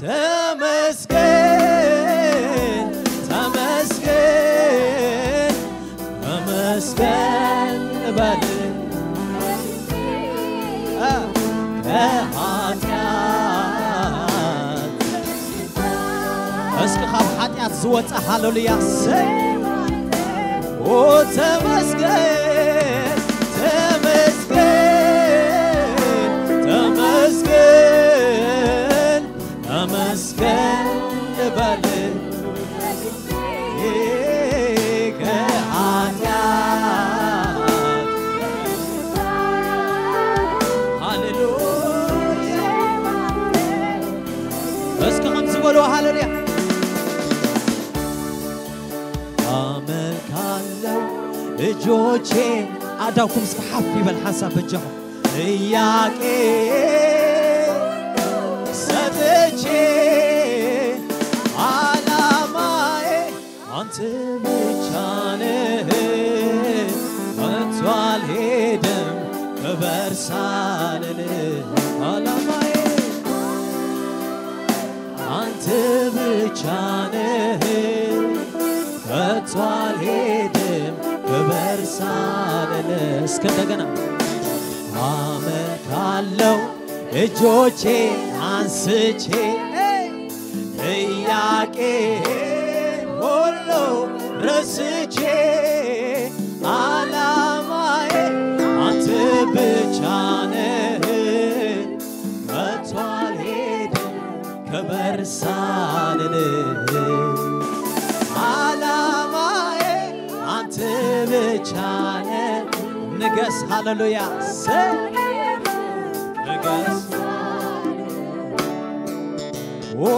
ተመስገን፣ ተመስገን፣ ተመስገን በል። እ፣ ከኃጢአት እስኪ ካብ ኃጢአት ዝወፀ ሃሌሉያ ሰይ። ኦ ተመስገን፣ ተመስገን፣ ተመስገን፣ ተመስገን በል። ከኃጢአት ሃሌሉያ። እስኪ ከምዚ በሉ ሃሌሉያ። አመልካለሁ እጆቼ አዳኩም እስከ ሓፍ ይበል ሓንሳብ በጃኹም ጥያቄ ሰጥቼ ዓላማዬ አንተ ብቻ ነህ። ከቶ አልሄድም ክበር ሳልልህ ዓላማዬ አንተ ብቻ ነህ። ከቶ አልሄድም ክበር ሳልልህ። እስከ እንደገና አመልካለሁ እጆቼ አንስቼ ጥያቄ ሁሉ ረስቼ ዓላማዬ አንተ ብቻ ነህ። ከቶ አልሄድም ክበር ሳልልህ ዓላማዬ አንተ ብቻ ነህ። ንገስ ሃሌሉያ ሰ ንገስ ኦ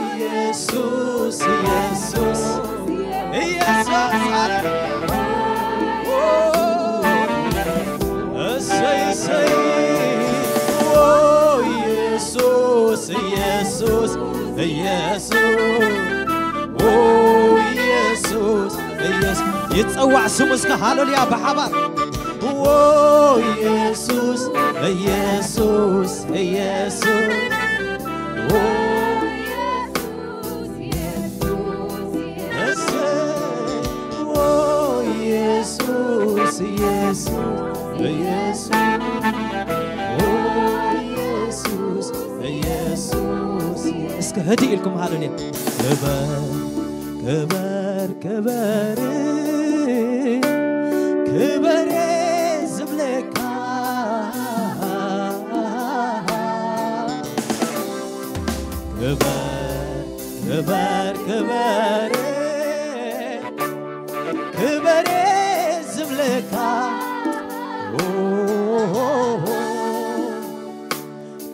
ኢየሱስ ኢየሱስ ኢየሱስ ሃሌሉያ እሰይ እሰይ ኦ ኢየሱስ ኢየሱስ ኢየሱስ ኦ ኢየሱስ ኢየሱስ ይጸዋዕ ስሙ እስከ ሃሌሉያ ብሓባር ኦ ኢየሱስ ኢየሱስ ኢየሱስ ኦ እሰይ ኦ ኢየሱስ ኢየሱስ ኢየሱስ ኦ ኢየሱስ ኢየሱስ እስከ ህድእ ኢልኩም ሃሌሉያ ክበር ክበር ክበር ክበር ዝብለካ ክበር ክበር ክበር ክበር ዝብለካ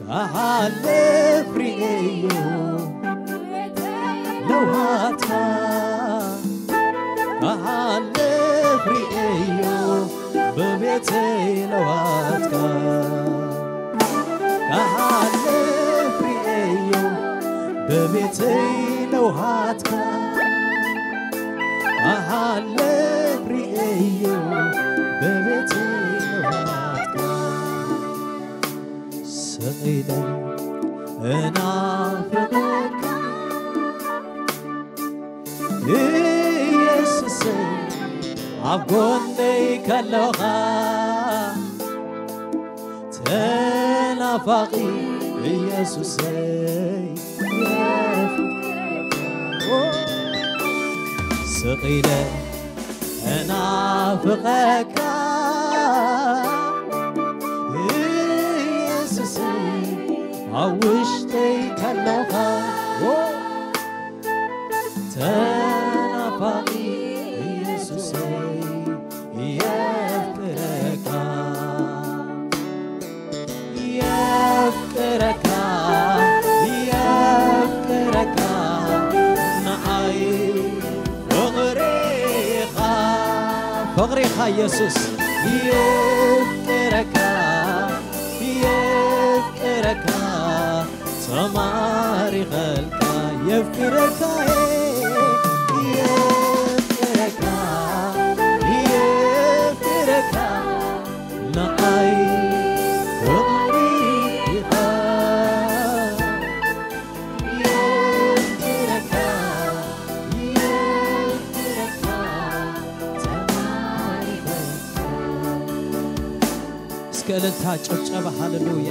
ክሓልፍ ርእየዮ ለውሃትካ ክሓልፍ ርእየዮ ብቤተይ ለውሃትካ ክሓልፍ ርእየዮ ብቤተይ ለውሃትካ ክሓልፍ ርእየዮ ብቤተይ ለውሃትካ ስቕ ኢለ እናፍቐካ ኢየሱሰይ ኣብ ጎነይ ከለኻ ተናፋቒ ኢየሱሰይ ስቕ ኢለ እናፍቐካ ኢየሱሰይ ኣብ ውሽጠይ ከለኻ ተናፋቒ ኢየሱሰይ የፍቅረካ የፍቅረካ የፍቅረካ ንዓይ ፍቕሪኻ ፍቕሪኻ ኢየሱስ የፍቅረካ የፍቅረካ ተማሪኸልካ የፍቅረካ የፍቅረካ የፍቅረካ ንዓይ ፍቕሪ ኢኻ። ክእልልታ ጭብጨባ ሃሌሉያ።